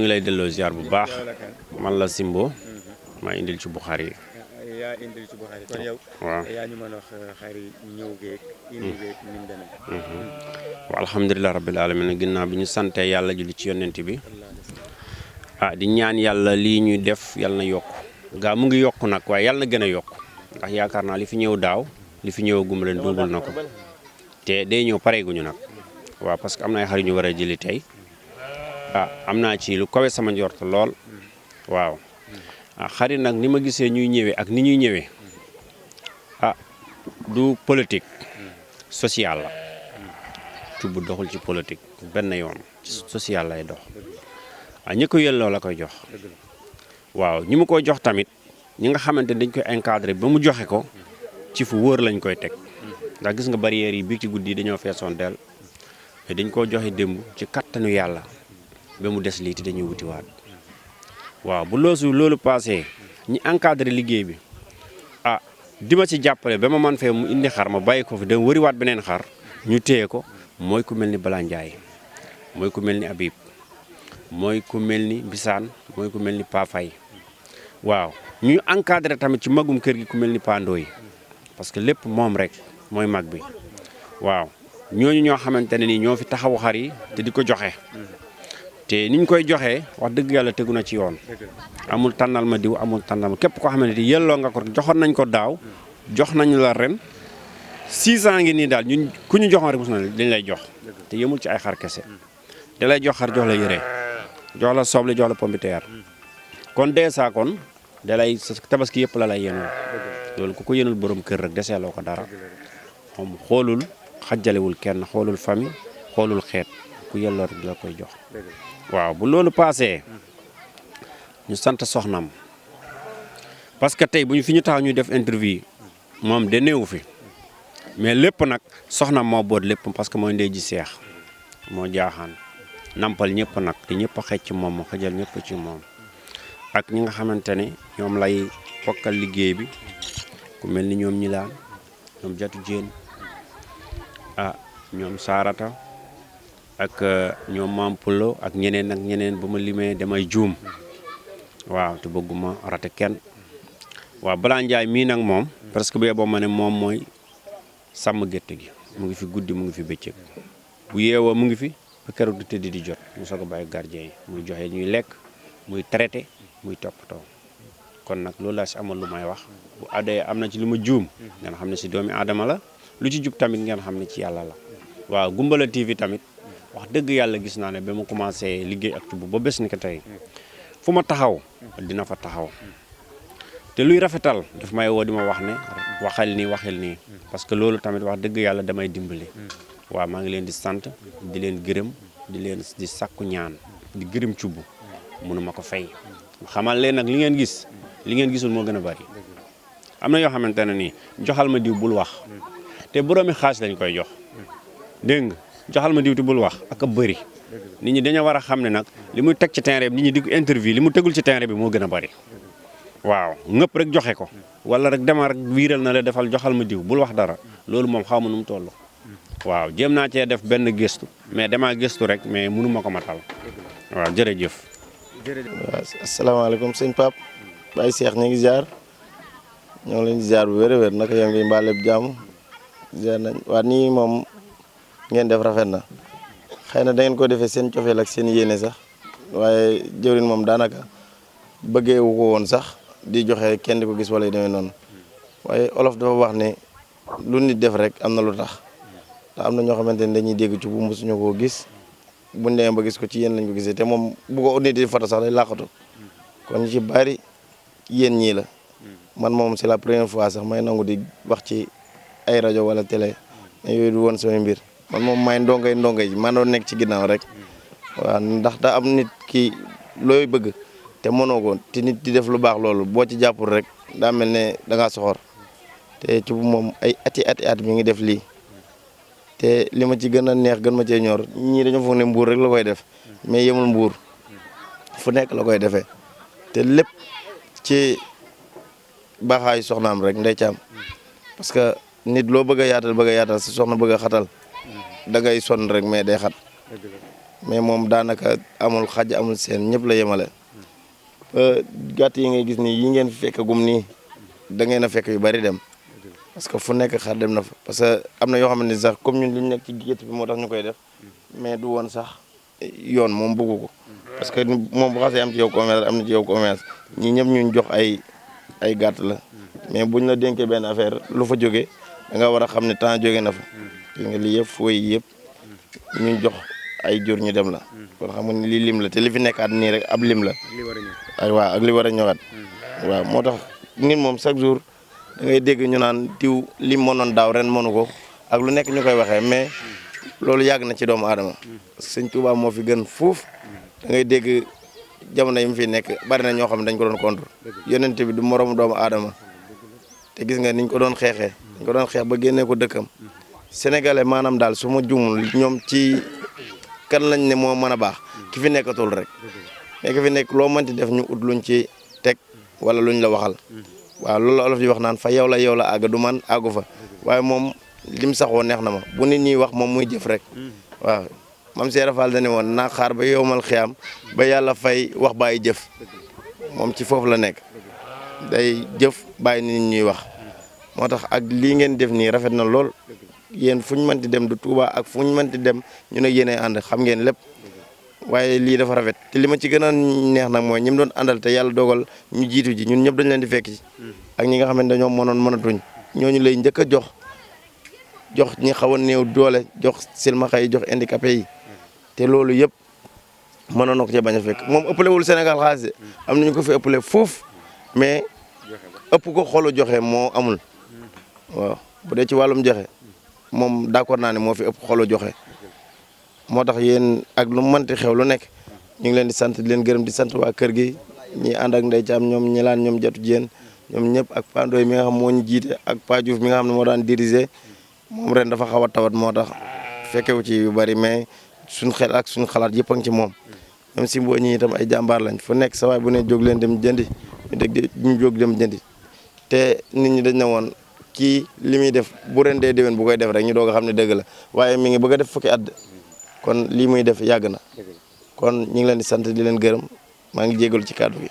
ngi lay delloo ziar bu baax man la Simbo maa indil ci Bukhari yaa indil ci Bukhari kon yow yaa ñu mën a wax xar yi ñëw geeg indi geeg ni mu demee waaw alhamdulilah rabbil alamin ginnaaw bi ñu sante yàlla julli ci yonent bi di ñaan yàlla lii ñuy def yàlla na yokk gaa mu ngi yokk nag waaye yàlla na gën a yokk ndax yaakaar naa li fi ñëw daaw li fi ñëw gum leen duubul na ko te day ñëw pareeguñu nag waaw parce que am na ay xar yu ñu war a jëli tey am naa ci lu kawe sama njort lool waaw xar yi nag ni ma gisee ñuy ñëwee ak ni ñuy ñëwee du politique social la Thioub doxul ci politique benn yoon social lay dox ñi ko yelloo la koy jox waaw ñi mu koy jox tamit ñi nga xamante dañ koy encadré ba mu joxe ko ci fu wóor lañ koy teg ndax gis nga barrières yi bii ci guddi dañoo feesoon del te dañ koo joxe démb ci kattanu yàlla ba mu des lii te dañuy wutiwaat waaw bu loolu passé ñi encadré liggéey bi di ma ci jàppale ba ma man fee mu indi xar ma bàyyi ko fi dem wëriwaat beneen xar ñu téye ko mooy ku mel ni Bala Ndiaye mooy ku mel ni Habib mooy ku mel ni Bisaan mooy ku mel ni Pa Faye waaw ñu encadré tamit ci magum kër gi ku mel ni Pando yi parce que lépp moom rek mooy mag bi waaw ñooñu ñoo xamante ne nii ñoo fi taxawu xar yi te di ko joxe te niñ koy joxee wax dëgg yàlla tegu na ci yoon amul tànnal ma diw amul tànnal ma képp koo xamante ni yelloo nga ko joxoon nañ ko daaw jox nañu la ren 6 ans ngi nii daal ñun ku ñu joxoon rek mos na dañ lay jox te yemul ci ay xar kese da lay jox xar jox la yére jox la soble jox la pombiteer kon dèjà kon da lay tabaski yëpp la lay yenul loolu ku ko yenul borom kër rek deseeloo ko dara moom xoolul xajalewul kenn xoolul famille xoolul xeet ku yelloo rek la koy jox waaw bu loolu passé ñu sant soxnam parce que tey bu ñu fi ñu taxaw ñu def interview moom de néewu fi mais lépp nag soxnam moo boot lépp parce que mooy ndey ji seex moo jaaxaan nampal ñëpp nag te ñëpp a xëcc ci moom mu xëjal ñëpp ci moom ak ñi nga xamante ne ñoom lay fokkal liggéey bi ku mel ni ñoom ñilaan ñoom jatu jéen ñoom saarata ak ñoom maam Pulo ak ñeneen bu ma limee damay juum waaw te bëgguma rate kenn waaw Bala Ndiaye mii nag moom parce que bu yeboo ma ne moom mooy sàmm gétt gi mu ngi fi guddi mu ngi fi bëccëg bu yeewoo mu ngi fi ba keroog du tëdd di jot mu soog a bàyyi gardien yi muy joxe ñuy lekk muy traité muy toppatoo kon nag loolu laa si amoon lu may wax bu adee am na ci lu ma juum ngeen xam ne si doomi aadama la lu ci jub tamit ngeen xam ne ci yàlla la waaw Gumbala TV tamit wax dëgg yàlla gis naa ne ba mu commencé liggéey ak Thioub ba bés ni ko tey fu ma taxaw dina fa taxaw te luy rafetal daf may woo di ma wax ne waxal nii parce que loolu tamit wax dëgg yàlla damay dimbali waaw maa ngi leen di sant di leen gërëm di sakku ñaan di gërëm Thioub mënuma ko fay xamal leen nag li ngeen gis li ngeen gisul moo gën a bari am na yoo xamante ne nii joxal ma diw bul wax te boroomi xaalis lañ koy jox dégg nga joxal ma diw te bul wax ak a bëri nit ñi dañoo war a xam ne nag li muy teg ci terrain bi nit ñi di ko interview li mu tegul ci terrain bi moo gën a bari waaw ñëpp rek joxe ko wala rek dema rek wiiral na la defal joxal ma diw bul wax dara loolu moom xaw ma nu mu toll waaw jéem naa cee def benn gëstu mais damaa gëstu rek mais mënu ma ko matal waaw jërëjëf. waaw asalaamaaleykum sëñ Pape Baye Cheikh ñu ngi ziar ñoo ngi leen di ziar bu wér a wér naka yéen ngi mbaa lépp jàmm ziar nañ waa nii moom ngeen def rafet na xëy na da ngeen ko defee seen cofeel ak seen yéene sax waaye jëwrin moom daanaka bëggee wu ko woon sax di joxe kenn di ko gis wala yu demee noonu waaye olof dafa wax ne lu nit def rek am na lu tax te am na ñoo xamante ne dañuy dégg ci bu mosuñu koo gis buñ demee ba gis ko ci yéen lañ ko gisee te moom bu ko nit di foto sax day làqatu kon ñu ci bari yéen ñii la man moom c'est la première fois sax may nangu di wax ci ay rajo wala télé mais yooyu du woon samay mbir man moom may ndongay ji man doon nekk ci ginnaaw rek waaw ndax da am nit ki looy bëgg te mënoo ko te nit di def lu baax loolu boo ci jàppul rek daa mel ne da ngaa soxor te ci moom ay ati mi ngi def lii te li ma ci gën a neex gën ma cee ñor ñii dañoo foog ne mbuur rek la koy def mais yemul mbuur fu nekk la koy defee te lépp ci baaxaayu soxnaam rek ndey caam parce que nit loo bëgg a yaatal sa soxna bëgg a xatal da ngay sonn rek mais day xat mais moom daanaka amul xaj amul seen ñëpp la yemale. gàtt yi ngay gis nii yi ngeen fi fekkagum nii da ngeen a fekk yu bari dem parce que fu nekk xar dem na fa parce que am na yoo xamante ni sax comme ñun li ñu nekk ci gétt bi moo tax ñu koy def mais du woon sax yoon moom bëggu ko parce que moom bu xasee am ci yow commerce am na ci yow commerce ñi ñëpp ñun jox ay gàtt la mais buñ la dénkee benn affaire lu fa jóge da nga war a xam ne temps jóge na fa gis nga lii yëpp fooy yëpp ñun jox ay jur ñu dem la kon xam nga ni lii lim la te li fi nekkaat nii rek ab lim la ay waaw ak li war a ñëwaat waaw moo tax nit moom chaque jour da ngay dégg ñu naan diw li mënoon daaw ren mënu ko ak lu nekk ñu koy waxee mais loolu yàgg na ci doomu aadama sëñ Touba moo fi gën fuuf da ngay dégg jamono yi mu fi nekk bari na ñoo xam ne dañ ko doon contre yonent bi du moromu doomu aadama te gis nga niñ ko doon xeexee dañ ko doon xeex ba génnee ko dëkkam sénégalais maanaam daal su ma juumul ñoom ci kan lañ ne moo mën a baax ki fi nekkatul rek mais ki fi nekk loo mënti def ñu ut luñ ci teg wala luñ la waxal waaw loolu la olof di wax naan fa yow la àgg du man àggu fa waaye moom lim saxoo neex na ma bu nit ñi wax moom muy jëf rek waaw mam Seera Fall dane woon naa xaar ba yowmal xiyaam ba yàlla fay wax bàyyi jëf moom ci foofu la nekk day jëf bàyyi nit ñuy wax moo tax ak lii ngeen def nii rafet na lool yéen fu ñu mënti dem du Touba ak fu ñu mënti dem ñu ne yéenay ànd xam ngeen lépp waaye lii dafa rafet te li ma ci gën a neex nag mooy ñi mu doon àndal te yàlla dogal ñu jiitu ji ñun ñëpp dañ leen di fekk ci ak ñi nga xam ne dañoo mënatuñ ñooñu lay njëkk a jox ñi xaw a néew doole jox silmaxa yi jox handicapé yi te loolu yëpp mënoon na ko cee bañ a fekk moom ëppalewul Sénégal xaalis de am nañu ko fi ëppale foofu mais ëpp ko xolu joxe moo amul waaw bu dee ci wàllum joxe moom d'accord naa ne moo fi ëpp xolu joxe moo tax yéen ak lu mënti xew lu nekk ñu ngi leen di sant di leen gërëm di sant waa kër gi ñi ànd ak Ndeye Thiam ñoom ñilaan ñoom jatu jéen ñoom ñëpp ak Pa Ndoye mi nga xam moo ñu jiite ak Pa Diouf mi nga xam ne moo daan diriger moom ren dafa xaw a tawat moo tax fekkewu ci yu bari mais suñ xel ak suñ xalaat yëpp a ngi ci moom même si mboo ñi itam ay jàmbaar lañ fu nekk sa waay bu ne jóg leen dem jëndi ñu jóg dem jëndi te nit ñi dañ ne woon kii li muy def bu ren dee déwén bu koy def rek ñu doog a xam ne dëgg la waaye mi ngi bëgg a def fukki at kon lii muy def yàgg na kon ñu ngi leen di sant di leen gërëm maa ngi jégalu ci kàddu gi